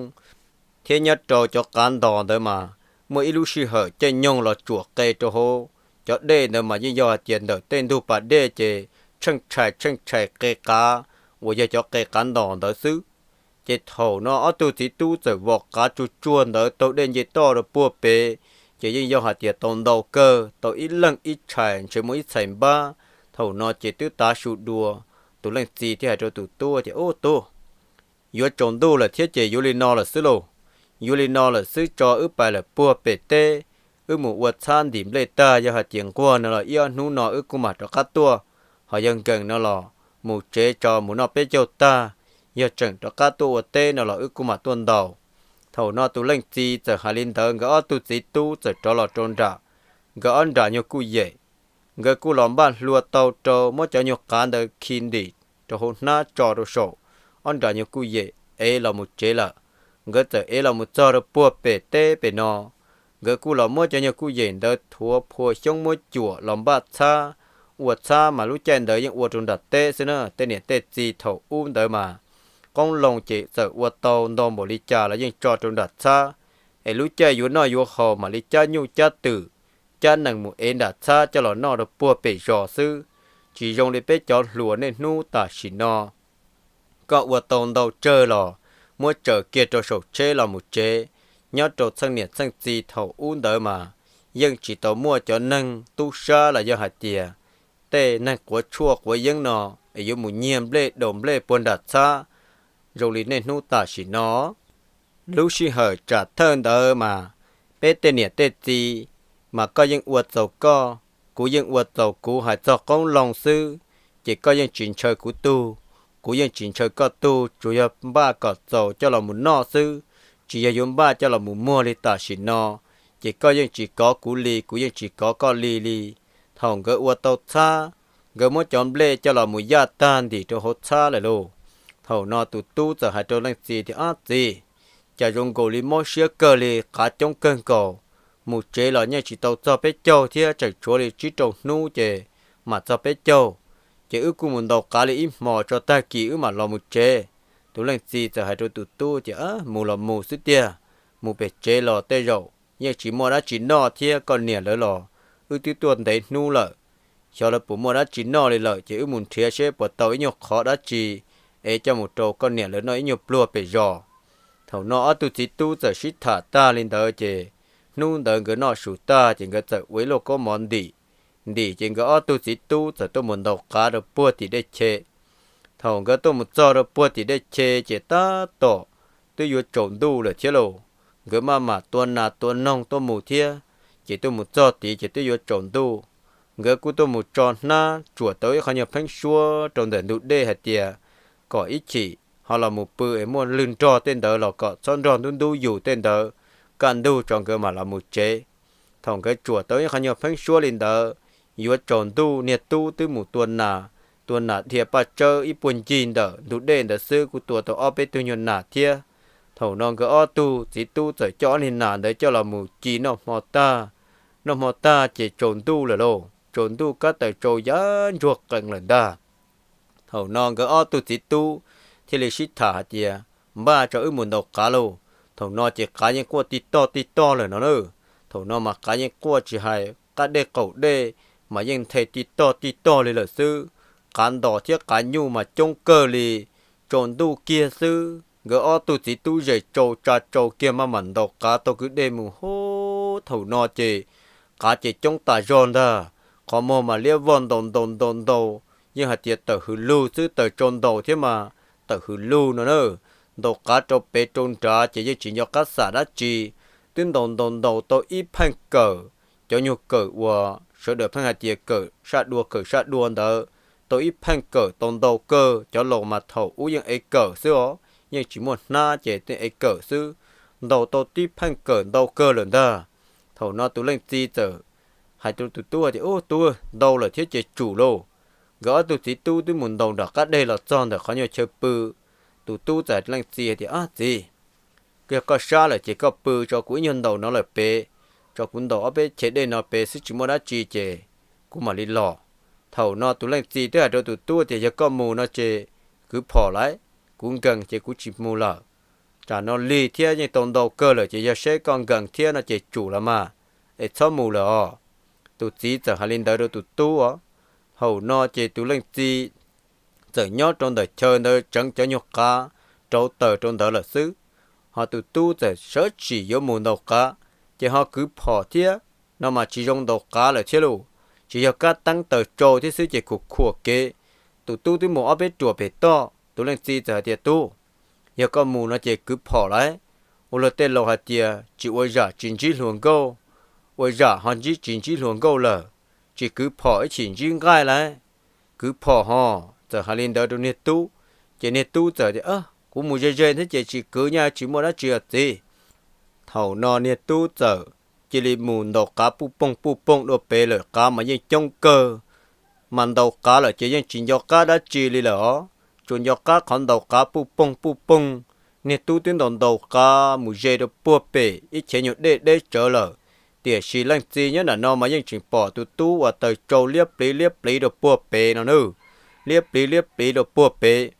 thiab nyob rau cov qav ntos ntawd mas muaj ib lub sij hawm caij nyoog los tsuam qe rau hauv cov dej ntawd mas yeej yog hais tias ntawm tej ntug pas dej ces tsheej tshais tsheej tshais qe qav uas yog cov qe qav ntos ntawd xwb. Ces thaum no ob tug txiv tub txawm vom qav tsuag tsuag ntawd taug dej nce toj rau puag pem, ces yeej yog hais tias tau ntau kawg, tau ib leeg ib tshais ntshe muaj ib txhais npab. Thaum no ces twb tav su dua, tus leej txiv thiaj hais rau tus tub tias, Ub tub, yuav tsaus ntuj lawm thiab ces yuav li no lawm xwb lauj. Yuav li no lawm xwb, tso wb pais lawm puag pem teb, wb mus ua txhab ntim nplej tag, yog hais tias nquag no los ib ob hnub no wb kuj mam rov qab tuaj. Ho yog nkees no los mus tsev tso mus noj peb caug tag, yog tseem rov qab tuaj ua teb no los wb kuj mam tuaj ntaus. Thaum no tus leej txiv txawm hais li ntawd, nkawd ob tug txiv tub txawm rov los rau nram nkawd ob nram nyuag kuj yem. Nkawd kuj los npaj hlua tau rau, muab cov nyuag qav ntawd khi ntim rau hauv hnab tso rau saum ob nram nyuag kuj yem, ev los mus tsev lawm. Nkawd txawm ev los mus txog rau puag pem teb pem no, nkawd kuj los muab cov nyuag kuj yem ntawd thuav phua xyoob muab cuam los npaj txhab. Ua txhab mas lub caij ntawd yeej ua rau nram teb xwb na, tej niam tej txiv thaum ub ntawd mas qoob loo ces txawm ua tau ntau npaum li cas los yeej tso rau nram txhab, es lub caij yuav noj yuav haus mam li cab nyuj cab twm, cab nees mus ev nram txhab coj los noj rau puag pem zos xwb. Tsis zoo li peb cov hluas niaj hnub tam sim no, koj ua tau ntau tsawg los muab tsaws kiag rau saum tsheb los mus tsev. Nyob rau txheej niam txheej txiv thaum ub ntawd mas yeej tsis tau muaj cov neeg tub sab los yog hais tias tej neeg quav tshuaj quav yeeb no es yuav mus nyiag nplej daus nplej puag nram txhab zoo li niaj hnub tam sim no. Lub sij hawm tsam thawj ntawd mas peb tej niam tej txiv mas koj yeej ua txaus koj, kuv yeej ua txaus kuv hais txog qoob loo xwb, ces koj yeej tsis ntshaw kuv tug, kuv yeej tsis ntshaw koj tug, tsuas yog npaj kom txaus coj los mus noj xwb, tsis yog yuav npaj coj los mus muag li tam sim no. Ces koj yeej tsis kov kuv li, kuv yeej tsis kov koj li li. Thaum nkawd ua tau txhab, nkawd muab cov nplej coj los mus yaj tag ntim rau hauv txhab lawm lauj. Thaum no tus tub txawm hais rau leej txiv tias, Ab txiv, cas zoo nkaus li mob siab kawg li, qav coob kawg nkaus, mus tsev los yeej tsis tau txog peb caug thiab, tseem tshuav li tsib rau hnub ces mam txog peb caug. Ces wb kuj mus ntaus qav li ib hmos tso tag kis wb mam los mus tsev. Tus leej txiv txawm hais rau tus tub tias, Mus los mus xwb tiag, mus pem tsev los tej zaum yeej tsis muaj dab tsi noj thiab, koj niam lawv los wb twb tuaj ntev hnub lawm, xyov lawv puas muaj dab tsi noj li lawm, ces wb mus nrhiav seb puas tau ib nyuag qhov dab tsi es coj mus rau koj niam lawv noj ib nyuag pluag pem zos. Thaum no ob tug txiv tub txawm sib tham tag li ntawd ces hnub ntawd nkawd noj su tag ces nkawd txawm ua ib lub kaub mov ntim. Ntim ces nkawd ob tug txiv tub txawm tuaj mus ntaus qav rau puag tim dej che. Thaum nkawd tuaj mus txog rau puag tim dej che ces tab tom twb yuav tsaus ntuj lawm thiab lauj. Nkawd maj mam tua nas tua noog tuaj mus thiab, ces tuaj mus txog tid ces twb yuav tsaus ntuj. Nkawd kuj tuaj mus tso hnab tsuam tau ib qho nyuag pheeb suab rau ntawm ntug dej hais tias kom ib chim ho los mus pw es muaj lwg nrog tej ntawd los kom txhob nrog ntub ntub yus tej ntawd, kaj ntug tso nkawd mam los mus tsev. Thaum nkawd tsuam tau ib qho nyuag pheeb suab li ntawd, yuav tsaus ntuj niag tub twb mus tua nas, tua nas dhia paj tsawb ib puag ncig ntawm ntug dej ntawd xwb kuj tua tau ob peb tug nyuag nas thiab. Thaum no nkawd ob tug txiv tub txawm coj ob niag nas ntawd coj los mus ci noj hmo tag. Noj hmo tag ces tsaus ntuj lawm lauj, tsaus ntuj kab taws tsau yav ntsuag qees lawm ntag. Thaum no nkawd ob tug txiv tub thiaj li sib tham hais tias, Npaj tso wb mus ntaus qav lauj. Thaum no ces qav yeej quaj tij toj tij toj lawm no na. Thaum no mas qav yeej quaj tsis hais qab dej qaum dej mas yeej nthe tij toj tij toj li lawm xwb. Qav ntos thiab qav nyuj mas coob kawg li. Tsaus ntuj kiag xwb nkawd ob tug txiv tub zes tsau tsa tsau kiag maj mam ntaus qav taug kwj dej mus hov. Thaum no ces qav ces coob tas zog ntag. Qhov muag mas liab vog ntaus ntaus ntaus ntaus, yeej hais tias tawm hws lug xwb, taws tsau ntaus thiab mas tawm hws lug no na. Ntaus qav rau pem rau nrad ces yeej tsis nco qab xam dab tsi. Twb ntaus ntaus ntaus tau ib pheej kawm, cov nyuag kawm uas sawv daws pheej hais tias kawm saj dua kawm saj dua ntawd, tau ib pheej kawm tau ntau kawg. Cov laus mas thaum ub yeej ev kawm xwb os, yeej tsis muaj hnab ces yeej ev kawm xwb. Ntaus tau tib pheej kawm ntau kawg lawm ntag. Thaum no tus leej txiv txawm hais rau tus tub tias, Ub tub, ntau lawm thiab ces tsum lauj. Nkawd ob tug txiv tub twb mus ntaus nram qab deg los txog ntawm qhov nyuag chaw pw. Tus tub txawm leej txiv hais tias, Ab txiv, yog koj sab lawm ces koj pw tso, kuv ib nyuag ntaus no lawm pem, tso kuv ntaus ob peb chev dej no pem xwb tsis muaj dab tsi ces kuv mam li los. Thaum no tus leej txiv twb hais rau tus tub tias, Yog koj mus no ces kwv phom lawm, kuv nkees ces kuv tsis mus lawm. Tsam no lig thiab yeej tau ntau kawg lawm ces yog seb koj nkees thiab no ces tsum los mas, es txhob mus lawm os. Tus txiv txawm hais li ntawd rau tus tub os. Thaum no ces tus leej txiv txawm nyob rau ntawm chaw ntawd tseev cov nyuag qav rauv taws rau ntawd lawm xwb. Ho tus tub txawm sawv tsees yuav mus ntaus qav, ces ho kwv phom thiab no mas tsis zoo ntaus qav lawm thiab lauj. Tsis yog kab teeb taws tsau thiab xwb ces khuam khuam kev. Tus tub twb mus ob peb ruam pem toj, tus leej txiv txawm hais tias, Tub, yog koj mus no ces kwv phom lawm. Ua luag tej laus hais tias tsis ua zam tsis ntsib hluas nkauj, ua zam ho ntsib tsis ntsib hluas nkauj lawm. Tsis kwv phom ib chim ntsib nqaij lawm. Kwv phom ho. Txawm hais li ntawd rau niag tub, ces niag tub txawm tias, Kuv mus ze ze thiab ces tsis kwv, nyaj tsis muaj dab tsi os txiv. Thaum no niag tub txawm cia li mus ntaus qav puj poog puj poog dua pem lawm, qav mas yeej coob kawg. Mas ntaus qav lawm ces yeej tsis nco qab dab tsi li lawm os, tsuas nco qab qhov ntaus qav puj poog puj poog. Niag tub twb ntaus ntaus qav mus ze rau puag pem ib chev nyuag dej deb tsawv lawm, tiam sis leej txiv nyob nram no mas yeej tseem pom tus tub uas taws tsau liab pliv liab pliv rau puag pem no na, liab pliv liab pliv rau puag pem.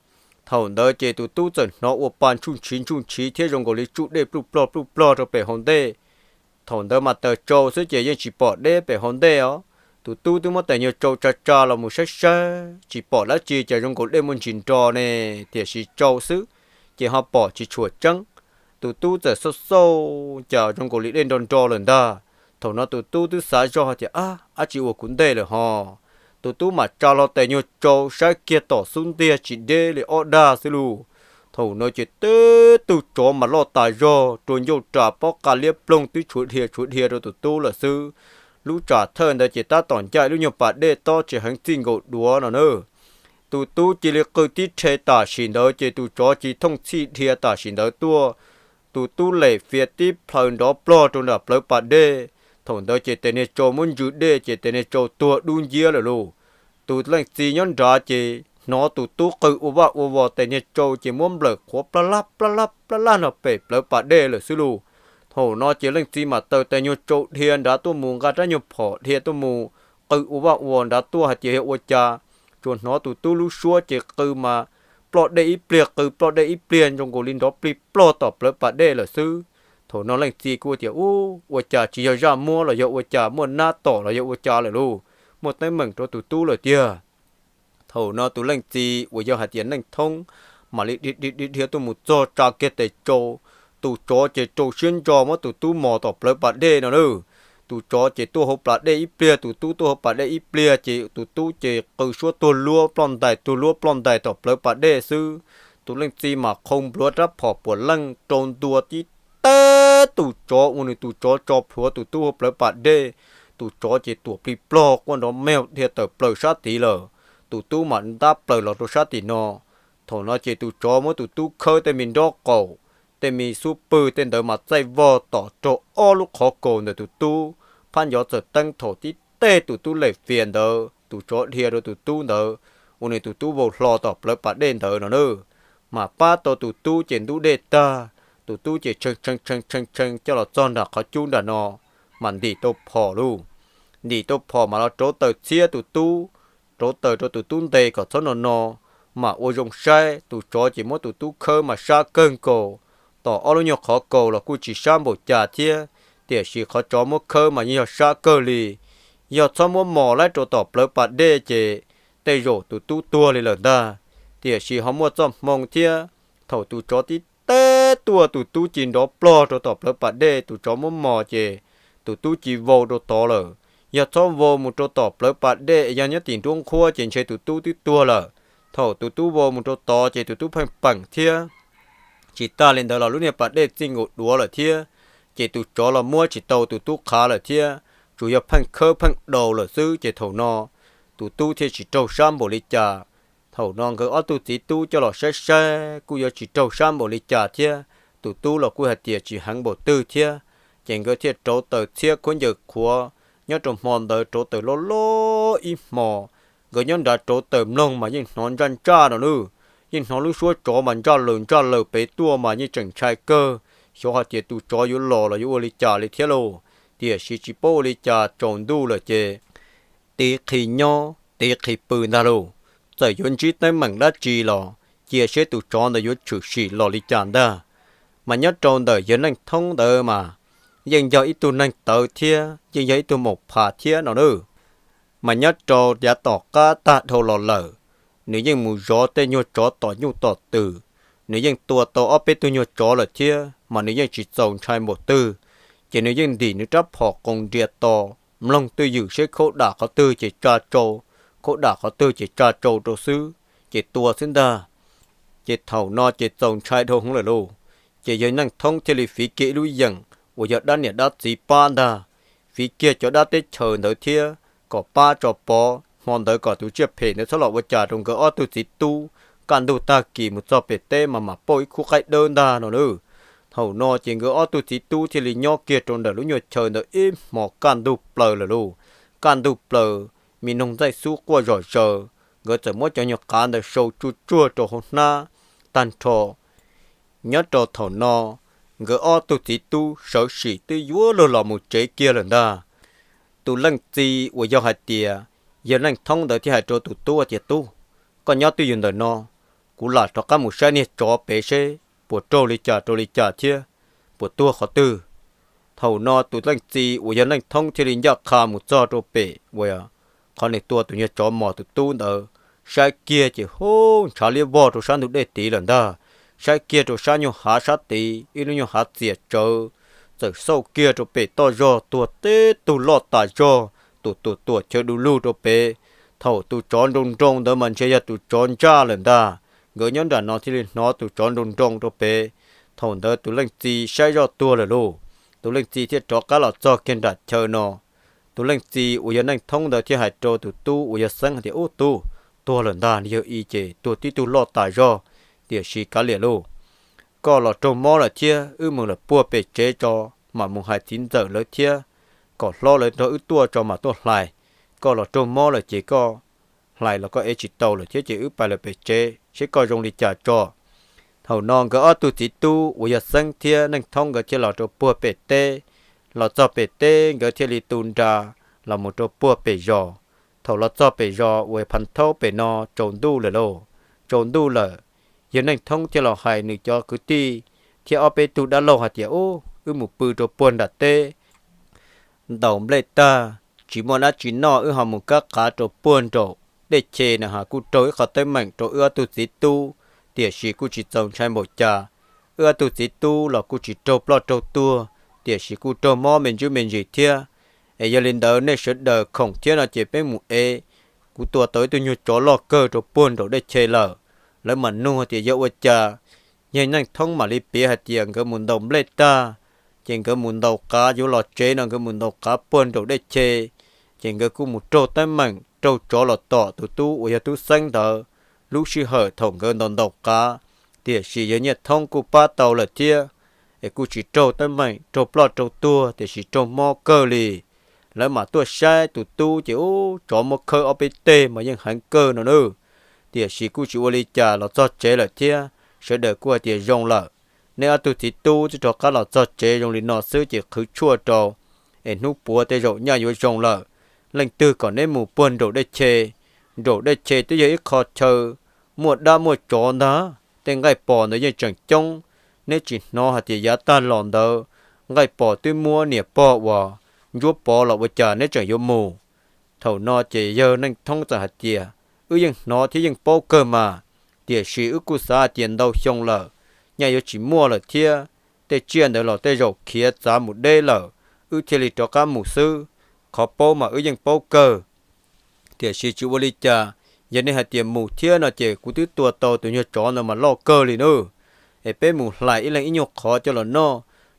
Thaum ntawd ces tus tub txawm hnov ua pa ntshuj ntshiv ntshuj ntshiv thiab zoo nkaus li tsuj dej pluj plog pluj plog rau pem hauv ntej. Thaum ntawd mas taws tsau xwb ces yeej tsis pom deb pem hauv ntej os. Tus tub twb muab taws nyuag tsau tsa tsa los mus saib saib tsis pom dab tsi, cas zoo nkaus dej muaj ntsis nro ne, tiam sis tsau xwb, ces ho pom tsis tshua tseeb. Tus tub txawm xauj xauj cas zoo nkaus li dej nro nro lawm ntag. Thaum no tus tub twb xav zoj hais tias, ab, dab tsi ua kuv ntej lawm ho. Tus tub mam tsa hlo tais nyuag tsau saib kiag tom xub ntiag tsis deb li ob dag xwb lauj. Thaum no ces teb tug tsov mas loj tas zog rua ncauj ras pob qa liab ploog twb tshuav dhia tshuav dhia rau tus tub lawm xwb. Lub tsam thawj ntawd ces tab tom ncaj ib lub nyuag pas dej tob tsis heev txij nkaus duav no na. Tus tub cia li qw tib rhe tam sim ntawd ces tus tsov cia li thooj txhij dhia tam sim ntawd tuaj. Tus tub lem fiav tib plhaws nrov plog rau nram plawv pas dej. Thaum ntawd ces tais niag tsau muab ntsws dej ces tais niag tsau tuag dub nciab lawm lauj. Tus leej txiv nyob nrad ces hnov tus tub qw ua vaj ua vos tais niag tsau ces muab nplawm qhuav plab lab plab lab plab lab nrog pem plawv pas dej lawm xwb lauj. Thaum no ces leej txiv mam taws tais nyuag tsau dhia nrad tuaj mus nqa rab nyuag phom dhia tuaj mus qw ua vaj ua vos nrad tuaj hais tias yog ua cas. Tsuas hnov tus tub lub suab ces qw mas ploj dej ib pliag qw ploj dej ib pliag zoo nkaus li nrov plig plog tom plawv pas dej lawm xwb. Thaum no leej txiv kuj tias, ub, ua cas tsis yog zaj muab los yog ua cas, muaj nab tom los yog ua cas lawm lauj, muaj teeb meem rau tus tub lawm tiag. Thaum no tus leej txiv uas yog hais tias Neej Thoob mam li dhia dhia dhia tuaj mus txog tsa kiag tes tsau. Tus tsov ces rau siab ntso muab tus tub mos tom plawv pas dej no na. Tus tsov ces tuaj hauv pas dej ib pliag, tus tub tuaj hauv pas dej ib pliag ces tus tub ces qw suab tuag luab ploj ntais tuag luab ploj ntais tom plawv pas dej xwb. Tus leej txiv mas qhau npluav rab phom puav leej rau ntua tib teb tus tsov uas nws tus tsov tso plhuav tus tub hauv plawv pas dej. Tus tsov ces tuam plig plog quaj nrov meog dhia tawm plaws sab tid lawm. Tus tub mas ntab plaws los rau sab tim no. Thaum no ces tus tsov muab tus tub khawb tej me nrob qaum, tej me xub pwg tej ntawd mas txaij vog tom raug ob lub qhov kaus ntawm tus tub. Phab ncov txawm teeb thaum tib teg tus tub lem fias ntawd tus tsov dhia rau tus tub ntawd, uas nws tus tub vau hlo tom plawv pas dej ntawd no na. Mas pab tau tus tub ces ntub dej tag, tus tub ces tshee tshee tshee tshee tshee coj los txog nram qhov cub nram no, mas ntim tau phom lauj. Ntim tau phom mas los rauv taws txhiab tus tub, rauv taws rau tus tub nte kom txhob no no, mas ua zoo saib tus tsov ces muab tus tub khawb mas sab kawg nkaus. Tom ob lub nyuag qhov kaus los kuj tsis sab npaum cas thiab, tiam sis qhov tsov muab khawb mas yeej yog sab kawg li. Yog txhob muab mos laib rau tom plawv pas dej ces tej zaum tus tub tuag li lawm ntag. Tiam sis ho muaj txoj hmoo thiab, thaum tus tsov tib teg tuaj tus tub ci nrov plog rau tom plawv pas dej, tus tsov muab mos ces tus tub ci vau rau tod lawm. Yog txhob vau mus rau tom plawv pas dej, yog nyob tim nruab nqhuab ces ntshe tus tub twb tuag lawm. Thaum tus tub vau mus rau tod ces tus tub pheej peem thiab. Tsis tas li ntawd los lub niag pas dej txij nkaus duav lawm thiab, ces tus tsov los muab tsis tau tus tub qhav lawm thiab, tsuas yog pheej khawb pheej daus lawm xwb. Ces thaum no tus tub thiaj tsis raug sab npaum li cas. Thaum no nkawd ob tug txiv tub coj los saib saib kuj yuav tsis raug sab npaum li cas thiab, tus tub los kuj hais tias tsis heev npaum twg thiab. Ces nkawd thiaj rauv taws txhiab khaub ncaws qhuav, nyob rau hmo ntawd rauv taws loj loj ib hmo. Nkawd nyob nrad rauv taws mloog mas yeej hnov ntsaj ntsaj no nawb, yeej hnov lub suab tsov mas ntsaj laws ntsaj laws pem tuaj mas yeej tseem ntshai kawg, xyov hais tias tus tsov yuav los los yuav ua li cas li thiab lauj. Tiam sis tsis paub ua li cas tsaus ntuj lawm ces tiv qhi nyob tiv qhi pw ntag lauj. Txawm yuav ntsib teeb meem dab tsi los cia seb tus tsov ntawd yuav tshwm sim los li cas ntag. Mas nyob rau ntawm yawg Neej Thoob ntawd mas yeej yog ib tug neeg tawv thiab yeej yog ib tug maum phas thiab no nawb. Mas nyob rau yav tom qab tag dhau los lawm, nws yeej mus zov tej nyuag tsov tom nyuj tom twm, nws yeej tua tau ob peb tug nyuag tsov lawm thiab mas nws yeej tsis txaus ntshai npaum twg. Ces nws yeej ntim nws rab phom qoos nrias to, mloog twj ywm seb khaub dam qhov twg ces tsa tsau, khaub dam qhov twg ces tsa tsau rau xwb, ces tua xwb ntag. Ces thaum no ces txaus ntshai dhau hwv lawm lauj. Ces yawg Neej Thoob thiaj li fiv kiag ib lub yeem uas yog dab niam dab txiv pab ntag, fiv kiag cov dab teb chaws ntawd thiab kom pab tso pov hmo ntawd kom tus tsiaj phem ntawd txhob los ua cas rau nkawd ob tug txiv tub, kaj ntug tag kis mus txog pem teb mas mam pauj ib khub qaib dawb ntag no nawb. Thaum no ces nkawd ob tug txiv tub thiaj li nyob kiag rau ntawm lub nyuag chaw ntawd ib hmos kaj ntug plaws lawm lauj. Kaj ntug plaws, me noog ntxaij xub quaj zom zaws, nkawd txawm muab cov nyuag qav ntawd sau tsuj tsuag rau hauv hnab tag nrho. Nyob rau thaum no, nkawd ob tug txiv tub sawv sim twb yuav luag los mus tsev kiag lawm ntag. Tus leej txiv uas yog hais tias yawg Neej Thoob ntawd thiaj hais rau tus tub tias, Tub, koj nyob twj ywm ntawm no, kuv lam rov qab mus saib niag tsov pem seb puas raug li cas rau li cas thiab puas tuag qhov twg. Thaum no tus leej txiv uas yog Neej Thoob thiaj li ncaj qha mus txog rau pem uas qhov nws tua tus nyuag tsov mos tus tub ntawd, saib kiag ces hu ntshav liab vog rau sab ntug dej tid lawm ntag. saib kiag rau sab nyuag hav sab tid, ib lub nyuag hav txias tsawv, txawm xauj kiag rau pem toj zog tuag teb tug loj tas zog, tuam tuam tuam chaw du lug rau pem. Thaum tus tsov nroo nroo ntawd mas ntshe yog tus tsov ntsaj lawm ntag. Nkawd nyob nram no thiaj li hnov tus tsov nroo nroo rau pem. Thaum ntawd tus leej txiv saib zoj tuag lawm lauj, tus leej txiv thiaj rov qab los txog kiag nram chaw no. Tus leej txiv uas yog Neej Thoob ntawd thiaj hais rau tus tub uas yog Xeeb hais tias, Ub tub, tuag lawm ntag, yog i ces tuag tib tug loj tas zog, tiam sis kav liam lauj, koj los raug mob lawm thiab, wb mus lawm puag pem tsev tso, mam mus hais txiv ntxawm lawv thiab, kom hlob lawv nrog wb tuaj tso mam tuaj hlais. Koj los raug mob lawm ces koj hlais los koj ev tsis tau lawm thiab ces wb pais lawm pem tsev seb koj zoo li cas tso. Thaum no nkawd ob tug txiv tub uas yog Xeeb thiab Neej Thoob nkawd thiaj los rau puag pem teb, los txog pem teb nkawd thiaj li tu nra los mus rau puag pem zos. Thaum los txog pem zos uas phav thaub pem no tsaus ntuj lawm lauj, tsaus ntuj lawm, yawg Neej Thoob thiaj los hais nws cov kwv tij thiab ob peb tug dab laug hais tias, Ub, wb mus pw rau puag nram teb ntaus nplej tag, tsis muaj dab tsi noj, wb ho mus kab qav rau puag nraum dej che na has kuj raug ib qho teeb meem rau wb ob tug txiv tub, tiam sis kuj tsis txaus ntshai npaum cas. Wb ob tug txiv tub los kuj tsis raug ploj raug tuag, tiam sis kuj raug mob me ntsis me ntsis thiab. Es yog li ntawd nej sawv daws khoom thiab no ces peb mus ev, kuv tua tau ib tug nyuag tsov loj kawg rau puag nraum dej che lawm. Lawv mam nug tias yog ua cas, yawg Neej Thoob mam li piav hais tias nkawd mus ntaus nplej tag, ces nkawd mus ntaus qav yuav los tsev no nkawd mus ntaus qav puag nraum dej che, ces nkawd kuj mus raug teeb meem raug tsov los tom tus tub uas yog tub Xeeb ntawd lub sij hawm thaum nkawd ntaus ntaus qav, tiam sis yawg Neej Thoob kuj pab tau lawm thiab. Es kuj tsis raug teeb meem raug ploj raug tuag, tiam sis raug mob kawg li. Lawv mam tuaj saib tus tub ces ub, tsov muab khawb ob peb teg mas yeej heev kawg no nawb. Tiam sis kuj tsis ua li cas, los txog tsev lawm thiab, sawv daws kuj hais tias zoo lawm. Neb ob tug txiv tub twb rov qab los txog tsev zoo li no xwb ces qhwv tshuaj rau, es hnub puav tej zaum nyaj yuav zoo lawm. Leej twg kom neb mus puag nraum dej che, nraum dej che twb yog ib qho chaw muaj dab muaj tsov ntag, tej nqaij pos ntawd yeej tseem coob. Neb tsis hnov hais tias yav tag los ntawd nqaij pos twb muab niam pog uas Ntsuab Pov los ua cas neb tseem yuav mus? Thaum no ces yawg Neej Thoob txawm hais tias, Wb yeej hnov thiab yeej paub kawg mas, tiam sis wb kuj xav hais tias ntau xyoo lawm, nyaj yuav tsis muaj lawm thiab, tej tsiaj ntawd los tej zaum khiav txav mus deb lawm, wb thiaj li rov qab mus xwb. Qhov paub mas wb yeej paub kawg, tiam sis tsis ua li cas. Yog nej hais tias mus thiab no ces kuv twb tua tau tus nyuag tsov ntawd mas loj kawg li nawb. Es peb mus hlais ib leeg ib nyuag qhov coj los noj,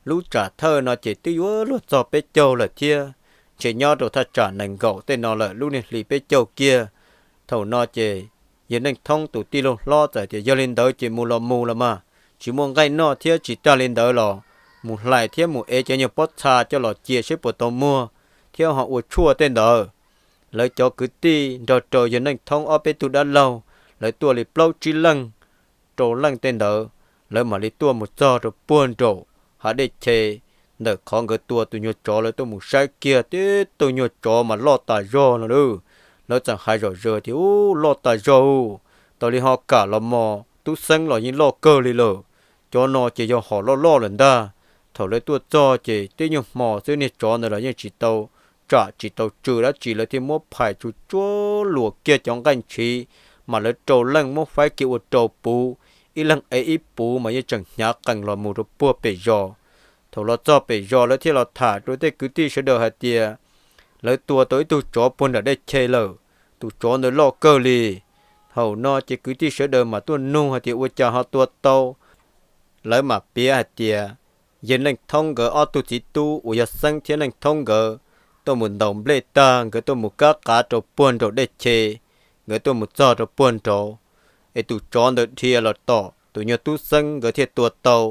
lub tsam thawj no ces twb yuav luag txog peb caug lawm thiab, ntshe nyob rau thaj tsam nees nkaum tej no lawm lub niag hli peb caug kiag. Thaum no ces yawg Neej Thoob tus tij laug hlob txawm tias, Yog li ntawd ces mus los mus los mas, tsis muaj nqaij noj thiab, tsis tas li ntawd los mus hlais thiab mus ev cov nyuag pob txha coj los cia seb puas tau muag thiab ho ua tshuaj tej ntawd. Lawv cov kwv tij nrog rau yawg Neej Thoob ob peb tug dab laug, lawv tuaj li plaub tsib leej, rau leej tej ntawd, lawv mam li tuaj mus txog rau puag nraum hav dej che ntawm qhov nkawd tua tus nyuag tsov, lawv tuaj mus saib kiag tib tug nyuag tsov mas loj tas zog no nawb. Lawv txawm hais zom zaws tias, Ub, loj tas zog, tau li ho kam los mos tub Xeeb los yeej loj kawg li lawm. Cov no ces yog hom loj loj lawm ntag. Thaum lawv tuaj txog ces tib nyuag hmo xwb niag tsov ntawd los yeej tsis tau tsam tsis tau tsw dab tsi, lawv thiaj muab phais tsuj tsuav luas kiag cov nqaij ntshiv, mas lawv rau leej muab faib kiag ua rau puv, ib leeg ev ib puv mas yeej tseem hnyav qees los mus rau puag pem zos. Thaum los txog pem zos lawv thiaj los tham rau tej kwv tij sawv daws hais tias, Lawv tua tau ib tug tsov puag nram dej che lawm, tus tsov ntawd loj kawg li. Thaum no ces kwv tij sawv daws mas tuaj nug hais tias, Ua cas ho tua tau? Lawv mam piav hais tias, yawg Neej Thoob nkawd ob tug txiv tub uas yog Xeeb thiab Neej Thoob nkawd tuaj mus ntaus nplej tag, nkawd tuaj mus kab qav rau puag nraum dej che, nkawd tuaj mus txog rau puag nraud, es tus tsov ntawd dhia los tom tus nyuag tub Xeeb, nkawd thiaj tua tau.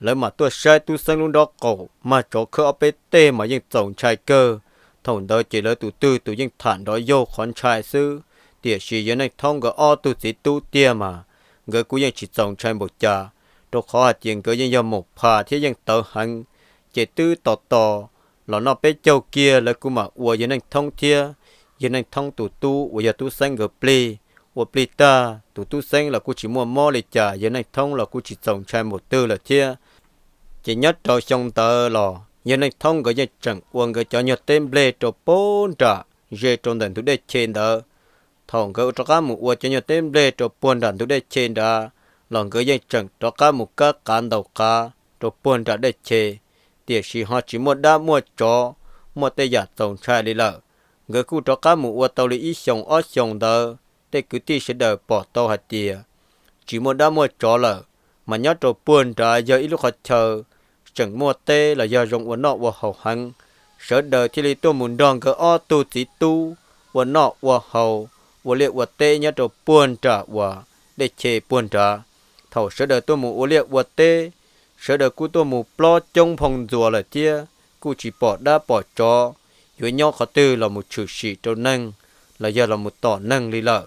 Lawv mam tuaj saib tub Xeeb lub nrob qaum mag tsov khawb ob peb teg mas yeej txaus ntshai kawg. Thaum ntawd ces lawv tus twg tus yeej tham nrov yaug qhov ntshai xwb, tiam sis yawg Neej Thoob nkawd ob tug txiv tub tiag mas nkawd kuj yeej tsis txaus ntshai npaum cas, rau qhov hais tias nkawd yeej yog maum phas thiab yeej tawv heev, ces twb tos tos los noj peb caug kiag lawv kuj mam ua yawg Neej Thoob thiab yawg Neej Thoob tus tub uas yog tub Xeeb nkawd plig. Ua plig tag tus tub Xeeb los kuj tsis muaj mob li cas, yawg Neej Thoob los kuj tsis txaus ntshai npaum twg lawm thiab. Ces nyob rau xyoo ntawd los yawg Neej Thoob nkawd yeej tseem ua nkawd cov nyuag teb nplej rau puag nram ze rau ntawm ntug dej che ntawd. Thaum nkawd rov qab mus ua cov nyuag teb nplej rau puag nram ntug dej che nrad, los nkawd yeej tseem rov qab mus kab qav ntaus qav rau puag nram dej che, tiam sis ho tsis muaj dab muaj tsov, muaj tej yam txaus ntshai li lawm. Nkawd kuj rov qab mus ua tau li ib xyoos ob xyoos ntawd, tej kwv tij sawv daws pom tau hais tias tsis muaj dab muaj tsov lawm, mas nyob rau puag nrad yog ib lub qhov chaw tseem muaj teb los yog zoo ua noj ua haus heev. Sawv daws thiaj li tuaj mus nrog nkawd ob tug txiv tub ua noj ua haus, ua liaj ua teb nyob rau puag nram uas dej che puag nrad. Thaum sawv daws tuaj mus ua liaj ua teb, sawv daws kuj tuaj mus plob coob phoo ntxuas lawm thiab, kuj tsis pom dab pom tsov yuav nyob qhov twg los mus tshwm sim rau neeg los yog los mus tom neeg li lawm.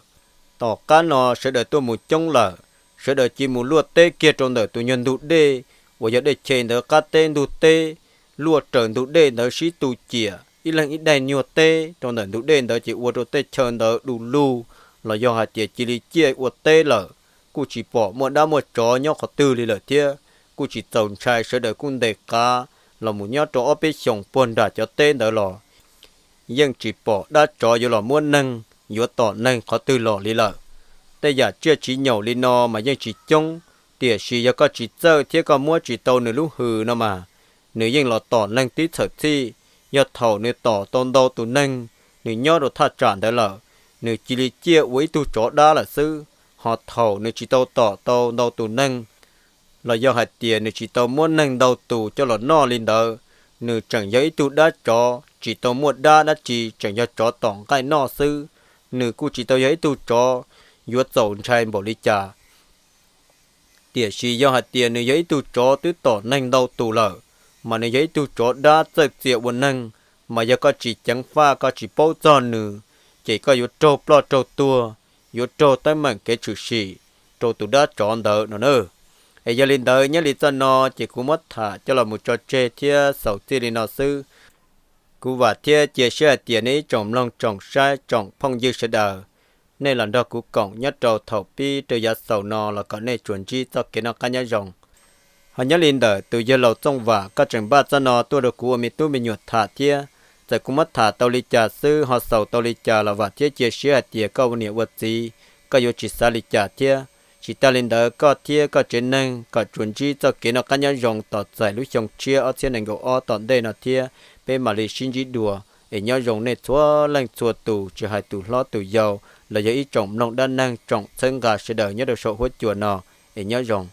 Tom qab no sawv daws tuaj mus coob lawm, sawv daws cia mus luaj teb kiag rau ntawm tus nyuag ntug dej uas yog dej che ntawd qab teb ntug teb, luaj raws ntug dej ntawd sib tu ciam ib leeg ib daig nyuag teb rau ntawm ntug dej ntawd ces ua rau tej chaw ntawd du lug los yog hais tias cia li ciaj ua teb lawm. Kuj tsis pom muaj dab muaj tsov nyob qhov twg li lawm thiab, kuj tsis txaus ntshai, sawv daws kuj ntes qav los mus nyob rau ob peb xyoos puag nram cov teb ntawd los yeej tsis pom dab tsov yuav los muab neeg, yuav tom neeg qhov twg los li lawm. Tej yam tsiaj tsis nyaum li no mas yeej tsis coob, tiam sis yog koj tsis txawj thiab koj muab tsis tau nws lub hws no mas, nws yeej los tom neeg tib txhawm txhij. Yog thaum nws tom tau ntau tus neeg, nws nyob rau thaj tsam ntawd lawm, nws cia li ciaj ua ib tug tsov dab lawm xwb. Ho thaum nws tsis tau tom tau ntau tus neeg, los yog hais tias nws tsis tau muab neeg ntau tus coj los noj li ntawd, nws tseem yog ib tug dab tsov tsis tau muaj dab dab tsi, tseem yog tsov tom nqaij noj xwb. Nws kuj tsis tau yog ib tug tsov yuav txaus ntshai npaum li cas. Tiam sis yog hais tias nws yog ib tug tsov twb tom neeg ntau tus lawm, mas nws yog ib tug tsov dab txawj txia ua neeg, mas yog koj tsis ceev faj, koj tsis paub txog nws, ces koj yuav raug ploj raug tuag, yuav raug teeb meem kev tshwm sim rau tus dab tsov ntawd no na. Es yog li ntawd, nyob li txoj no ces kuv muab tham coj los mus tso tseg thiab xaus txij li no xwb. Kuv vam thiab cia siab hais tias nej ib tsoom mloog tsoom saib tsoom phooj ywg sawv daws, nej los nrog kuv koom nyob rau thaum pib rau yav xaus no los kom nej tsuas ntsib txoj kev noj qab nyob zoo. Ho nyob li ntawm tus yawg laus Txooj Vam, koj tseem npaj txoj no tuaj rau kuv ua me tub me nyuam tham thiab. Txawm kuv muab tham tau li cas xwb, ho xaus tau li cas los vam thiab cia siab hais tias koj ua niam ua txiv, koj yuav tsis xav li cas thiab. Tsis tas li ntawd, koj thiab koj tsev neeg kom tsuas ntsib txoj kev noj qab nyob zoo tos txais lub xyoo tshiab ob txhiab nees nkaum ob tom ntej no thiab, peb mam li sib ntsib dua. Es nyob zoo nej txhua leej txhua tus, tsis hais tus hlob tus yau los yog ib tsoom mloog dab neeg tsoom txhawb nqa sawv daws nyob rau saum huab cua no. Es nyob zoo.